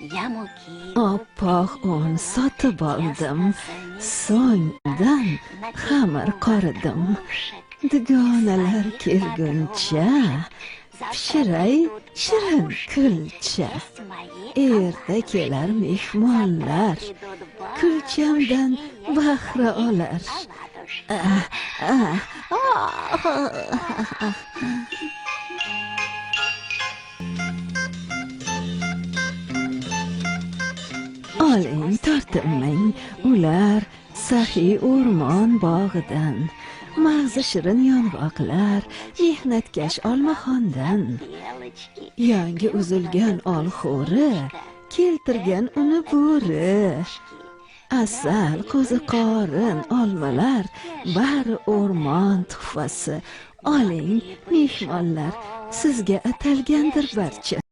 Oppoq un sotib oldim, so'ngdan xamir qoridim. Dugonalar kelguncha pishiray shirin kulcha. Erta kelar mehmonlar, kulchamdan bahra olar. Oling, tortinmang, ular saxiy o'rmon bog'idan, mag'zi shirin yong'oqlar, mehnatkash olmaxondan. Yangi uzilgan olxo'ri, keltirgan uni bo'ri. Asal, qo'ziqorin, olmalar bari o'rmon tuhfasi. Oling, mehmonlar, sizga atalgandir barcha.